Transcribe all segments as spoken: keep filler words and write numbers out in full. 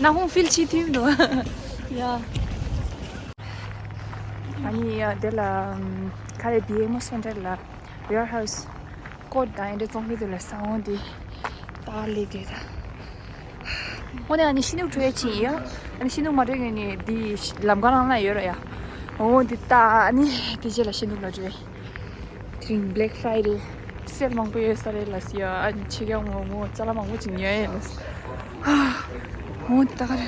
ན་ཧུང་ཕིལ་ཆི་ཐིམ་དུ། ཡ། ཨ་ནི་ཡ་དེ་ལ་ཁ་རེ་བི་ཨེ་མོ་སེན་ཊར་ལ་ཝེར་ཧའུ་སི་ཀོ་ཊི་དང་ཨེ་འདྲ་བཙོང་གི་འདུག་ལ་ས་འོང་དེ་ཏག་ལེ་དེ་ད། འོ་ནས་ཨ་ནི་ཤི་ནུག་བྲོས་ཕྱིན་ཡ། ཨ་ནི་ཤི་ནུག་མ་བྲོས་ངས་ནི་དེ་ལམ་ཁ་རང་ལ་ཡོད་ར་ཡ། འོ་དེ་ད་ཨ་ནི་དེ་རྗེས་ལ་ཤི་ནུག་ལ་བྲོས། དེ་རིང་Black Friday སེལ་མང་པོ་ཡོད་ས་རེད་ལ་ཟེར་ཡ། ཨ་ནི་ཕྱི་རྒྱལ་ངོ་ངོ་ཅ་ལག་མང་པོ་ཅིག་ཉོས་ཡོད་ལ་ཟེར། འོ་དེ་ད་ག་རེད།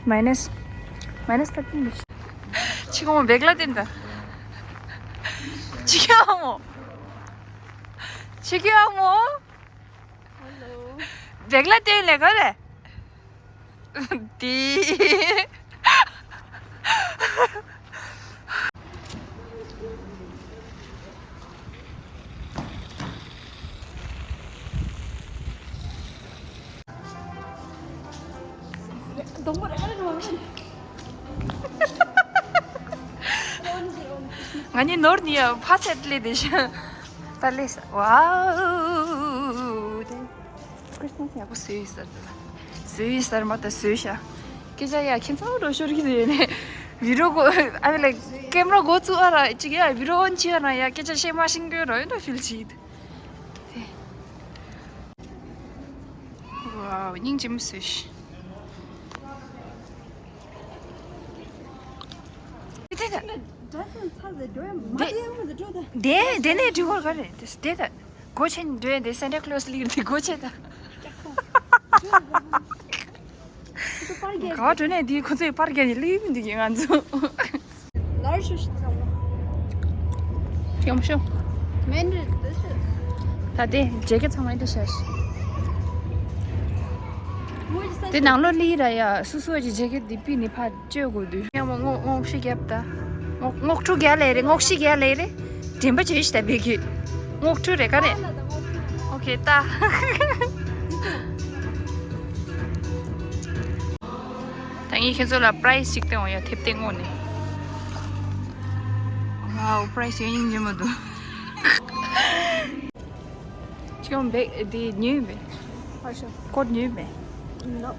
མའི་ནས་མའི་ནས་ཐར་ཊིན་རེད། ཕྱི་ཁོང་བེག་ལ་བསྟན་ད། ཕྱི་ཁོང་ཕྱི་ཁོང་བེག་ལ་བསྟན་ལས་ག་རེད། དེ། ང་གཉིས་ནོར་ནི་ཡ་ཕ་སེ་ལེ་དེ་ཤ། ད་ལེ་ས་ཝའོ། ཁྲིས་མ་སི་ཡག་པོ་བཟོས་ཡོད་ས་རེད། བཟོས་ཡོད་ས་རེད་མ་ད་བཟོས་ཤག་སྐད་ཆ་ཡ་ཁྱེད་ཚོ་རོ་ཤོར་གི་ཡོད་ནས། བི་རོ་གོ་ཨ་བི་ལ་ཀེམ་ར་གོ་ཚུགས་ཨ་ར་ཅིག་ཡ་བི་རོ་ཨོན་ཅི་ཨ་ར་ཡ་སྐད་ཆ་བཤད་མ་ཤེས་གི་རོ་ཡོད་ན་ཕིལ་ཆི་ཡིད། ཝའོ་སྙིང་རྗེ་མོ་བཟོས་ཤག་དེ་དེ་དེ། དེ་དེ་ནས་འགྲིག་གོ་ག་རེད་དེ་དེ་དེ། སྒོ་ཕྱེ་འགྲོ་ཡ་དེ་སན་ཊ་ཁ་ལོ་སི་ལིར་དེ་སྒོ་ཕྱེ་ད། ག་བ་འགྲོ་ནས་དེ་ཁོ་ཚོས་པར་རྒྱག་ནས་ལིབ་འདུག་གི་ང་ཚོ། ལར་ཤུ་ཤི་ཚང་མ། ཡོང་ཤོག་མེན་རེད་དེ་ཤི། ད་དེ་ཇེ་ཀེ་ཊི་ཚང་མ་འདི་ཤ་ཤི། དེ་ནང་ལོ་ལི་ར་ཡ་སུ་སུ་ཅི་ཇེ་ཀེ་ཊི་འདི་པི་ནི་ཕ་བཅོས་དགོས་དུས། ཡང་མོ་རྔོག་རྔོག་ཤི་རྒྱབ་ད། རྔོག་རྔོག་ཕྲུག་རྒྱ་ལས་རེད། རྔོག་ཤི་རྒྱ་ལས་རེད། དྲན་པ་བྱོས་ཤི་ད་བེ་གི། རྔོག་ཕྲུག་རེད་ག་རེད། ཨོ་ཁེ་ད། ད་ངས་ཁྱེད་ཚོ་ལ་པ་རའི་སི་ཅིག་སྟོན་འོང་ཡ། ཐེབས་ཏེ་སྔོག་ནས། ཝའོ་པ་རའི་སི་ཡང་སྙིང་རྗེ་མོ་འདུག་ཁྱོད་བེག་དེ་ཉོས་མེད། ཧ་ཤོ་ཀོ་ཊི་ཉོས་མེད། ནོ།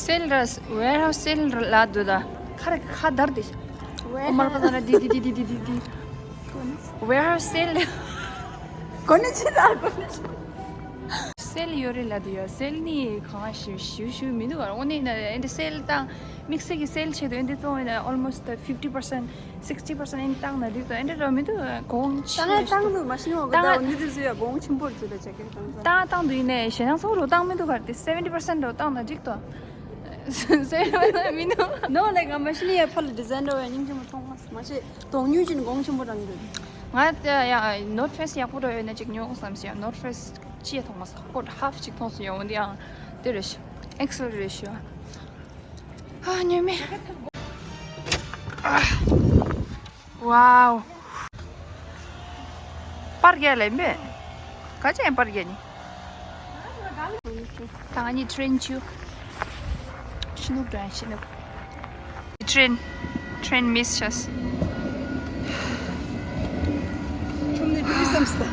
སེལ་ར་ཝེར་ཧའུ་སི་སེལ་ལ་འདུག་ད། ཁ་ར་ཁ་དར་དེ། ཝེར་ཧའུ་ཨོ་མར་པ་ན་ར་དི་དི་དི་དི་དི་དི། ཝེར་ཧའུ་སི་སེལ། གོ་ནི་ཆི་ད་གོ་ནི་ཆི། སེལ་ཡོད་རེད་ལ་དུ་ཡོད། སེལ་ནི་གང་ཞུ་ཞུ་ཞུ་མི་འདུག་ག་འོ་ནི་ན་ཨེ་འདྲ་སེལ་དང་དམིགས་བསལ་གྱི་སེལ་ཆེད་དུ་ཨེ་འདྲ་བཙོང་བ་ཡིན་ན་almost fifty percent, sixty percent ཨེ་བཏང་ན་འགྲིག་ཏོ། ཨེ་འདྲ་རོ་མི་འདུག་གོང་ཆེ་བཏང་ཡ་བཏང་འདུག་མ་ཤི་ནོ་གི་ད་འདི་དུས་སུ་ཡ་གོང་ཆེན་པོར་ཚུད་ད་ཆ་གི་བཏང་ཚ། བཏང་བཏང་འདུག་ཡིན་ནའི་ཞེ་སྡང་ཚོགས་རུ་བཏང་མི་འདུག་ག་དེ་seventy percent རོ་བཏང་ན་འགྲིག་ཏོ། seventy percent མི་འདུག་ནོ་ལེག་ང་མ་ཤི་ནི་ཡ་ཕ་ལ་ཌི་ཛའིན་འདྲ་བ་ཡ་སྙིང་རྗེ་མོ་མཐོང་མ་མ་ཤེས། གདོང་ཉུལ་གྱིན་གོང་ཆེན་པོ་བཏང་འདུག་ང་དེ་ཡ་ནོར་ཕེ་སི་ཡག་པོ་འདྲ་ཡོད་ན་ཅིག་ཉོ་དགོས་བསམ་ཞིག་ནོར་ཕེ་སི་ཅི་ཡ་མཐོང་མ་སོང་། ཀོ་ཊི་ཧབ་ཅིག་མཐོང་སོང་ཡ། འོ་འདི་ཡང་དེ་རེད་ཤི། ཨེག་སི་ཨེལ་རེད་ཤི། ཨ་ཉོས་མེད། ཝའོ། པར་རྒྱག་ལེ་མེད། ག་ཅན་པར་རྒྱག་ནི། ད་ང་གཉིས་ཊེན་ཆུ། ཤི་ནུག་ཌན་ཤི་ནུག་ཊེན། ཊེན་མིས་ཤས། ཁྱོད་ནི་བི་ཟམ་སྟ།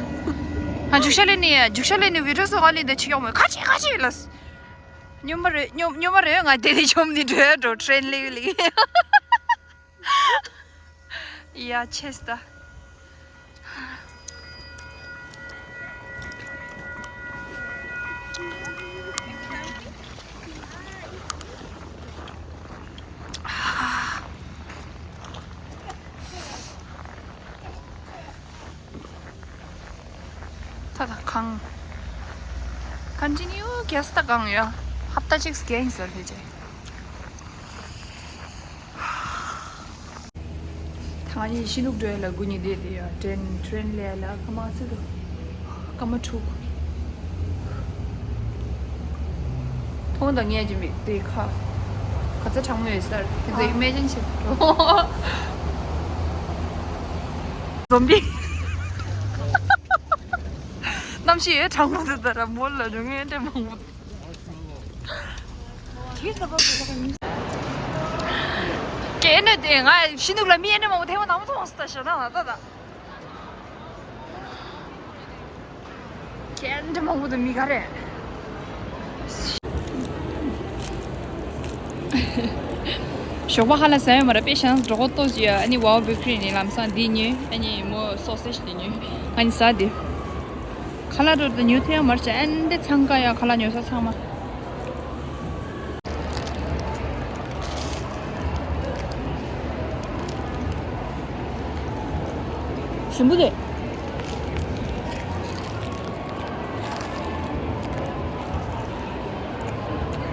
ང་རྒྱུག་ཤ་ལེན་ནི་ཡ། རྒྱུག་ཤ་ལེན་ནི་བི་ཌི་ཡོ་བཟོ་ག་ལེན་དེ་ཆི་ཡོང་མོད་ཁ་ཅིག་ཁ་ཅིག་ལ། སྨྱོན་པ་རེད། སྨྱོན་སྨྱོན་པ་རེད། ང་དེ་ནི་ཆོམ་ནི་འགྲོ་ཡ་འགྲོ་ཊེན་ལེ་ལེ། ཡ་ཆེས་ད། ད་ད་གང་། continue གེས་ད་གང་ཡོད། ཧབ་ཏ་གཅིག་གེས་ཟེར་ཕེ་ཅེ། ད་ང་གཉིས་ཤི་ནུག་འགྲོ་ཡ་ལ་དགུ་ཉི་དེ་དེ་ཡ། ཊེན་ཊེན་ལེ་ལ་ཀ་མ་ཚེ་དུ། ཀ་མ་ཕྲུག་མཐོང་དང་ངས་ཀྱི་མིག་དེ་ཁ། ག་ཚ་གྲང་མོ་ཡོད་སར་དེ་ཚོ་ཨི་མེ་ཇིན་བྱེད་དུ། ཛོམ་བི། གནམ་གཤིས་ཡོད་གྲང་མོ་དུ་ད་ར་མོལ་ལ་རུང་ངས་འདྲེ་མང་པོ། ཀྱེ་ནི་དེ་ང་ཤི་ནུག་ལ་མི་ཨེ་འདྲ་མང་པོ་ཐེངས་མ་ནང་མ་མཐོང་སྟ་ཞོ་ན་ད་ད། ཀྱེ་ཨེ་འདྲ་མང་པོ་དུ་མི་ག་རེ། ཞོགས་པ་ཧ་ལས་ཟ་ཡོད་མ་རེད། དཔེ་བཞག་ན་འགྲོ་ཁོ་ལྟོས་ཀྱི། ཨ་ནི་ཝའོ་བེ་ཀ་རི་ནས་ལམ་སང་འདི་ཉོས། ཨ་ནི་མོ་སོ་སེ་ཇི་དེ་ཉོས། ང་གཉིས་ཟ་དེ། ཁ་ལག་འགྲོ་དེ་ཉོ་ཐུབ་ཡོད་མ་རེད། ཨ་ནི་འདི་འཚང་ཁ་ཡ། ཁ་ལག་ཉོ་ས་ཚང་མ། ཞིམ་པོ་རེད།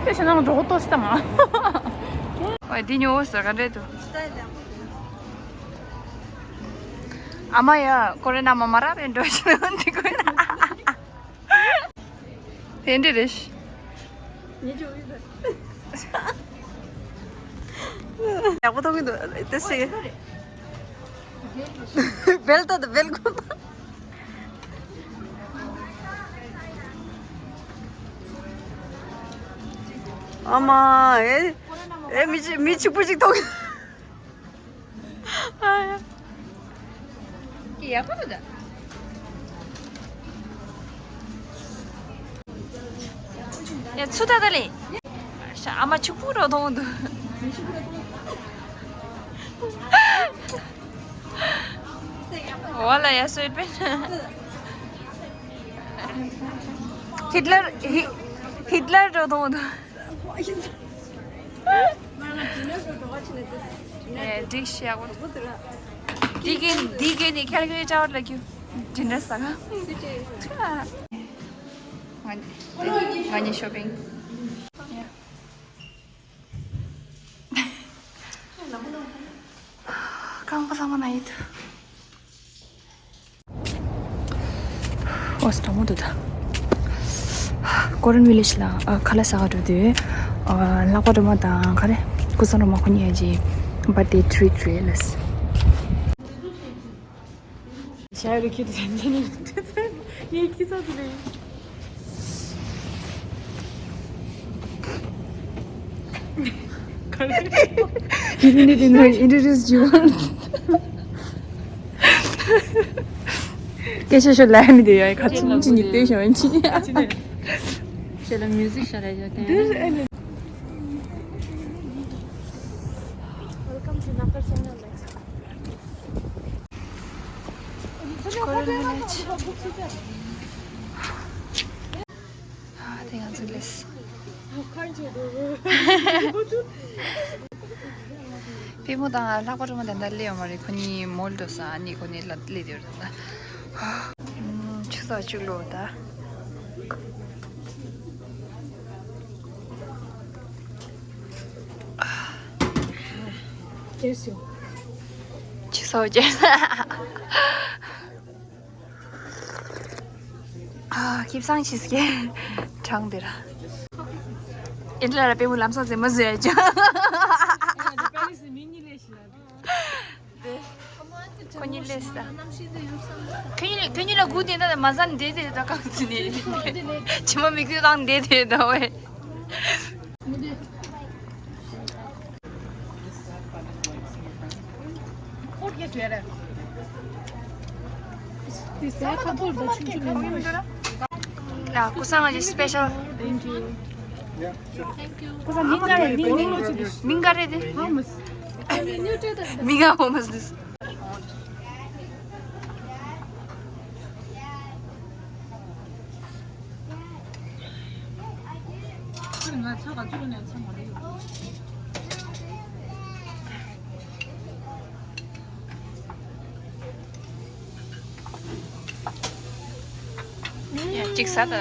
དཔེ་བྱས་ན་འགྲོ་ཁོ་ལྟོས་ཤི་ད་ང་། ཨོ་འདི་ཉོ་འོ་ཟེར་ག་འདྲས་འདུག་ཨ་མ་ཡ། ཀོ་རེ་ན་མ་མ་ར་རེ་འགྲོ་ཤི་ན་འདི་ཀོ་རེ་ན། དེ་འདྲས་རེད། ཡག་པོ་མཐོང་གི་འདུག་དེ་སི། བེལ་ཏོ་དང་བེལ་ཀོ། ཨ་མ། ཨེ། ཨེ། མི་གཅིག་མི་གཅིག་པུ་གཅིག་མཐོང་གི། ཡག་པོ་འདུག་ཡ། ཚུ་ད་ད་ལེ། ཨ་མ་ཕྱུག་པོ་རོ་མཐོང་འདུག་འོ་ལ་ཡ་སོད་པེ། ཧིད་ལར། ཧི། ཧིད་ལར་རོ་མཐོང་འདུག་ཨེ། འགྲིག་ཤག་འདི་གིན་འདི་གིན་ནི་ཁལ་ཁལ་ཅའོ་ལ་ཁྱུ་ཌི་ནར་ཟ་ག་ང་ང་གཉིས་ཤོ་པིང་། རྐང་པ་ཚང་མ་ན་ཡི་འདུག་ཨོ་སི་དྲང་མོ་འདུག་ད། ཀོ་རན་ཝི་ལེཇ་ལ་ཨ་ཁ་ལག་ཟ་ག་འགྲོ་དུས། ཨ་ལྷག་པ་སྒྲོལ་མ་དང་ག་རེ། ཀུན་བཟང་སྒྲོལ་མ་ཁོ་གཉིས་ཀྱི་བར་ཐ་ཌེ་ཊི་རི་ཊི་རེད་ལས། ཞྭ་རུ་ཁྱེར་དུ་ཟན་ཟན་ནས་ངའི་ཁྱི་ཚོ་དེ་ལས། You need to know, introduce you. སྐད་ཆ་ཤོད་ལ་མི་དེ་ཡ་ཁ་ཚུམ་ཅི་ཉིད་དེ་ཤོད་ཅི། ཅི་ནས། ཞེ་ལ་མིའུ་ཟིག་ཤ་ར་ཡོད་དེ། Welcome to Nakar channel. དེ་ང་ཚོ་ལས། པུས་མོ་དང་ལྷག་པ་རུ་མ་དེ་འདྲ་སླེབས་ཡོད་མ་རེད། ཁོ་གཉིས་མོལ་འགྲོ་ས། ཨ་ནི་ཁོ་གཉིས་ལ་སླེབས་ཡོད་རེད་ད། ཆུ་ཚོད་གཅིག་ལོ་ད། ཆུ་ཚོད་བཅད། ཨ་ཁེ་བཟང་ཆེ་སྐྱེ། གྲང་དེ་ར། ཨིན་ལ་ར་པེ་མོ་ལམ་སང་ཟེ་མ་ཟེ་ཡ་ཅང་། ཁོ་གཉིས་ལས་ས། ཁོ་གཉིས་ཁོ་གཉིས་ལ་སྒུག་བསྡད་ན་མ་ཟ་འདེད་དེ་ད་གང་ཟིན་ནས། ཕྱི་མ་མིག་ཏུ་བཏང་འདེད་དེ་ད་ཝེ། ཡ། ཀུ་སང་ཨ་ཇི་སི་པེ་ཤལ། Thank you. ཀུ་སང་མིང་ག་རེ་རེད། མིང་ག་རེ་རེད། མིང་ག་ཧོ་མས་ལིས། ང་ཚ་ག་ཚོད་ནས་ཚ་མ་རེད། ཡ་གཅིག་ཟ་ད།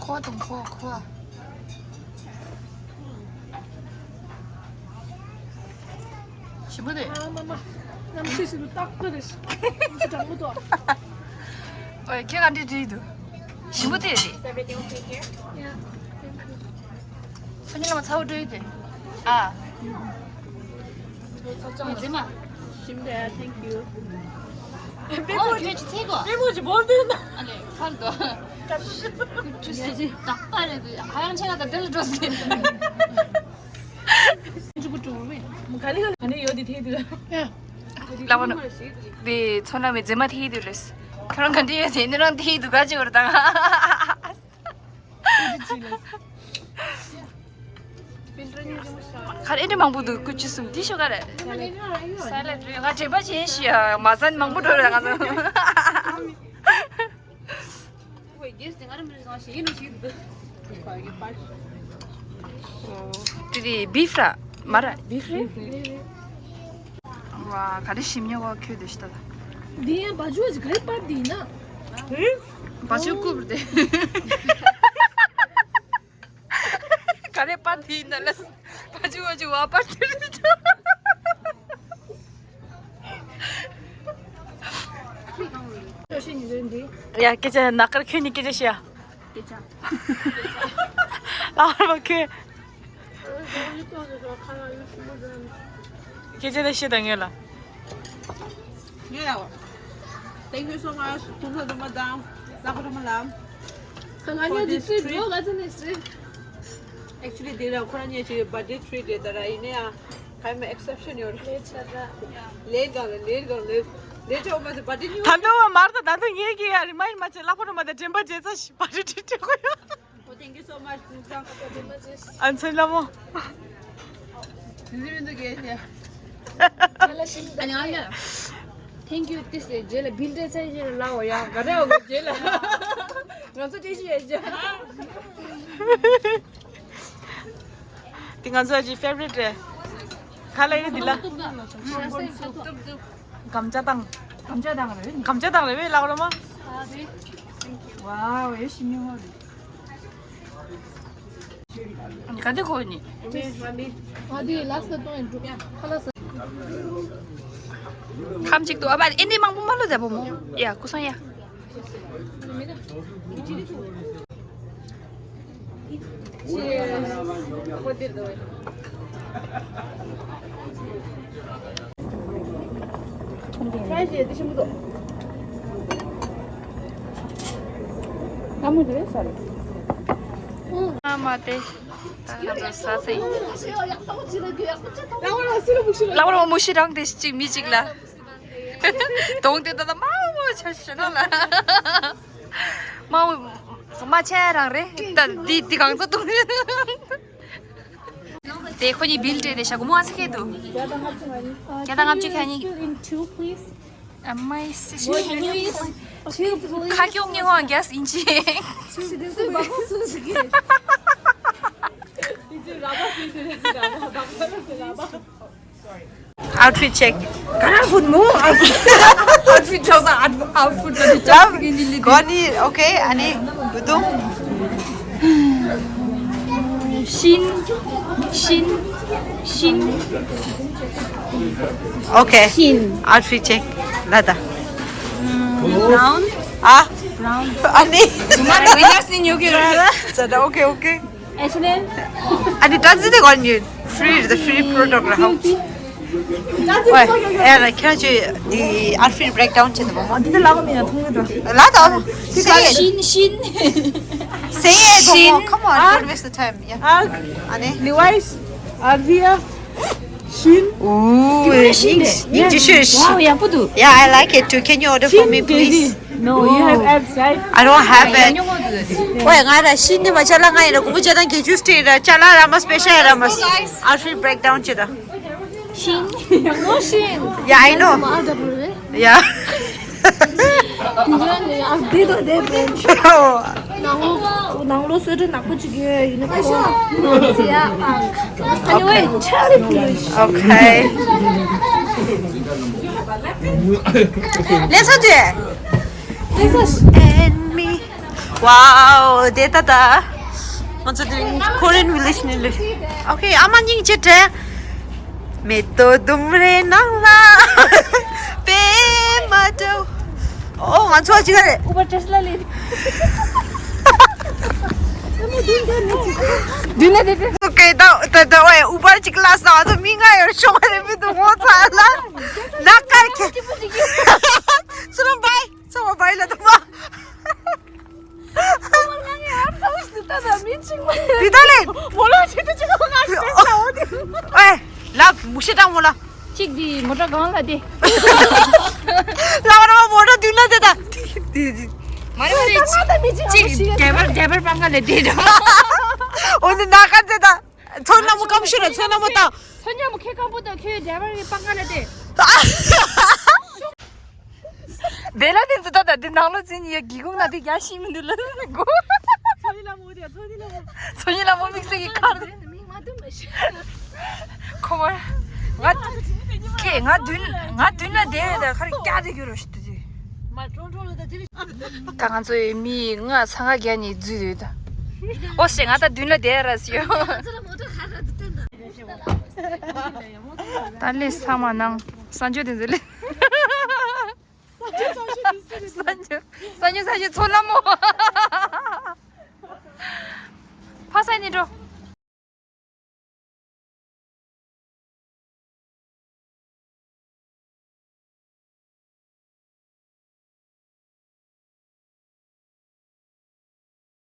ཁོ་དང་ཁོ་ཁོ། ཞིམ་པོ་རེད། ཨ་མ་མ། གནམ་གཤིས་ཞིག་ཏུ་རྟག་ཏུ་རེད། གནམ་གཤིས་གྲང་མོ་འདུག་ཨོ་ཁྱེད་ག་འདྲ་འདྲ་འདུག་ཞིམ་པོ་དེ་རེད། Yeah, thank you. སང་ཉིན་ལ་མ་ཚ་བོ་འགྲོ་ཡི་དེ། ཨ། མ་ཚེ་མ། ཞིམ་དེ། Thank you. ཨོ་ཁྱོད་ཀྱི་ཚེ་གོ། པེ་མོ་ཅི་བོར་དུ་ན། ཨ་ལེ་ཁར་དོ། ཁུ་ཆུ་སི་དག་པ་རེད་དེ། ཧ་ཡང་ཆེ་ག་ད་འདྲེ་ལ་འགྲོ་སི། ཅུ་གུ་ཀྲུང་མེ། མ་ག་ལི་ག་ལི་ཡོ། འདི་ཐེ་དུ་ལ། ལ་བ་ནོ། འདི་ཚོ་ན་མི་རྫི་མ་ཐེ་དུ་ལེས། ཁྱོད་རང་ག་འདྲི་ཡོད་དེ་འདི་རང་ཐེ་དུ་ག་ཅི་བར་དང་། ཁར་ཨེ་འདྲ་མང་པོ་འདུག་ཀུ་ཅི་གསུམ་འདི་ཤོ་ག་རེད། སལ་ལད་རེད། ང་དྲན་པ་བྱས་ཤི་ཡ་མ་ཟན་མང་པོ་འགྲོ་རེད་ང་ཚོ། དེ་དེ་བིབ་ར་མ་ར་བིབ་རེད། ཝ་ག་རེ་ཞིམ་ཉོ་བ་ཁྱོད་དེ་ཤི་ད། འདི་ཡང་བ་ཇུ་ཅི་ག་རེ་པར་འདི་ན། བ་ཇུ་ཀུབ་རེད། ག་རེ་པར་འདི་ན་ལ། བ་ཇུ་བ་ཇུ་བ་པར་འདི་རེད། ཡ་སྐད་ཆ་ན་ཀར་ཁྱོད་ནི་སྐད་ཆ་ཤི་ཡ། ལ་བར་མ་ཁྱོད། སྐད་ཆ་ད་ཤི་ད་ངེས་ལ། ངེས་ལ། Thank you so much. ཐུགས་ཁ་དུ་མ་དང་། ལ་ཁོ་དུ་མ་ལ། ཁ་ང་ཉོ་འདི་ཚོའི་འགྲོ་ག་ཚ་ནས་རེད། Actually དེ་ར་ཁོ་རང་ཉེ་ཆེ་birthday treat རེད་ད་ར་ཡིན་ནའང་། I'm an exception ཡོད། ལེ་ཆ་ར། ལེ་གང་ལེ་ལེ་གང་ལེ། ལེ་ཆ་འོ་མ་ཟེར་བ་དེ་ཉུང་། ད་འདུག་བ་མར་ད་ད་འདུག་ངེད་ཀྱི་ཡ་རི་མ་ཡིན་མ་ཆེ་ལ་ཁོ་ར་མ་ད་དྲན་པ་བརྗེད་ཚ་ཞིག་བ་རི་ཁྲི་ཁྲི་ཁོ་ཡོད། Oh, thank you so much. ཨ་མཚན་ལ་མོ། དེ་མི་འདུག་གས་ཤེ། ཨ་ནི་ཨ་ནི། Thank you. དེ་ཟེར་རྗེས་ལ་བིལ་འདྲེ་ཚ་རྗེས་ལ་ལའོ་ཡ་ག་རེ་འོ་རྗེས་ལ། ང་ཚོ་བཀྲ་ཤིས་བདེ་ལེགས། འདི་ང་ཚོ་ཨ་ཅི་favorite རེད། ག་ལ་ཡིན་འདི་ལ། གམ་ཅ་དང་། གམ་ཅ་དང་རེད། གམ་ཅ་དང་རེད་བས་ལགས་རོ་མ། Wow, ཡེ་ཤི་མི་ཧོ་རེད། ག་འདི་གོ་ནི། ང་འདི་ལགས་སུ་གཏོང་ཡིན་འགྲོ་ཁ་ལགས་སུ། ཁམ་གཅིག་ཏུ་ཨ་བ་ཨེ་འདི་མང་པོ་མ་ལོ་ད་བུ་མོ། ཡ་ཀུ་སང་ཡ། ཨ་མ་དེ། ད་ང་ཚོ་ཟ་ཚེ། ལ་བ་ར་མུ་ཤི་རང་དེ་གཅིག་མི་གཅིག་ལ། གདོང་དེ་ད་ལ་མ་བོ་ཆ་ཤི་ན་ལ། མ་བོ་མ་ཆ་རང་རེད། ད་འདི་འདི་གང་ཚ་འདུག་དེ་ཁོ་གཉིས་བིལ་སྤྲད་དེ་ཤ་གོ་མོ་ཨ་ཚ་ཁེ་འདུག་བརྒྱ་དང་ལྔ་བཅུ་ང་གཉིས། བརྒྱ་དང་ལྔ་བཅུ་ཁ་གཉིས། Two, please. Am I ཁ་སྐྱོང་ངེས་ཧོང་རྒྱས་ཨིན་ཅི། Outfit check. Kara food mo? Outfit. Outfit chawsa outfit la chawsa. Goni, okay, ani budum. Shin, shin, shin. Okay. Shin. Outfit check. Lada. Brown. Ah. Brown. Ani. Tumhare wala se nyo ke. Sada, okay, okay. Ashley. Ani tanzi de goni. Free, the free product. Wait, yeah, like, can I do the outfit breakdown to the moment? Did the lava me a tongue? Lada. Say it. Shin, shin. Say it. Shin. Come on, don't waste the time. Yeah. Ag. Ani. Levi's. Arzia. Shin. Ooh, English. English. Wow, yeah, pudu. Yeah, I like it too. Can you order for me, please? No, you have outside. I don't have it. Wait, nga da shin ni ma chala nga ina kubu jada ke juice te da chala rama special rama. Outfit breakdown che da. Shin. No shin. Yeah, I know. Yeah. ནང་ལོ་སོ་སོ་ནག་པོ་ཅིག་ཡོད་ཡིན་ན་ཁོ་ཟེར་ཡ། Anyway, cherry please. Okay. Let's do it. Let's and me. Wow, data da. ང་ཚོ་དེ་རིང་Korean village ནས་ལོས། Okay, ཨ་མ་སྙིང་རྗེ་དྲན། མེ་ཏོག་ལྡུམ་རའི་ནང་ལ་པད་མ་འདྲ། ཨོ་ང་ཚོ་ཅི་ག་རེད། Uber Tesla ལས། འདི་ནས་དེ་དེ། Okay, ད་ད་ད་ཨོ་Uber ཅིག་ལ་ས་ང་ཚོ་མི་ང་ཡོད་ཤོག་རེད་མི་འདུག་ངོ་ཚ་ལ། ན་ཀར་ཁེ། སུ་རང་བའི་ཚོ་བའི་ལ་དུ་མ། ཨོ་མ་ང་ངའི་ཨར་ཚ་བོ་ཞིག་ཏུ་ལྟ་ད་མིན་ཅིག་མ་རེད། འདི་ད་ལེ། མོ་ལོ་ཆེ་ཏུ་ཅིག་ང་ཞིག་ཏེ་ལ་འོ་དེ། ཨེ། ལབ་མུ་ཤེ་དང་མོ་ལ། ཅིག་ མོ་ཊ་སྒང་ལ་དེ། ལ་བ་ར་བ་མོ་ཊ་མདུན་ལ་དེ་ད། དེ་དེ། མ་རེད་མ་རེད། ད་ང་ད་མི་གཅིག་གཅིག་ཞིག་ཌ་རའི་ཝར་ཌ་རའི་ཝར་པང་ཁ་ལ་དེ་འགྲོ། འོ་འདི་ན་ཁ་དེ་ད། ཚོན་སྣ་མོ་སྐམ་ཤོས་ལ་ཚོན་སྣ་མོ་ད། ཚོན་སྣ་མོ་ཁྱེད་སྐམ་པོ་དང་ཁྱོད་ཌ་རའི་ཝར་པང་ཁ་ལ་དེ། དེ་ལ་དེ་ཚོ་ད་ད་འདི་ནང་ལོ་འཛིན་ཡ་སྒེའུ་ཁུང་ན་དེ་རྒྱ་ཤི་མི་འདུག་ལ་གོ། ཚོ་ཡི་ལ་མོ་དེ་ཚོ་ཡི་ལ་མོ། ཚོ་ཡི་ལ་མོ་དམིགས་བསལ་གྱི་ཁར། མིག་མ་དུམ་པ་ཤི། ཁོ་མོ། ང་། ཁྱེད་ང་མདུན་ང་མདུན་ལ་བསྡད་ཡོད་ད་ཁར་སྐྱ་དེ་གྱུར་རོ་ཤི་དུ་དུ། མ་ཀྲོང་ཀྲོང་ལ་ད་དེ། ད་ང་ཚོའི་མི་ལྔ་ཚང་ཁ་རྒྱ་ནས་འཛུལ་ཡོད་ད། ཨོ་ཤེ་ང་ད་མདུན་ལ་བསྡད་ར་སི་ཡོད། ད་ལས་ཚང་མ་ནང་གསར་འགྱུར་དེ་ཚོ་ལས། གསར་འགྱུར་གསར་འགྱུར་གསར་འགྱུར་ཚོ་ལ་མོ། ཕ་ས་ནས་འགྲོ།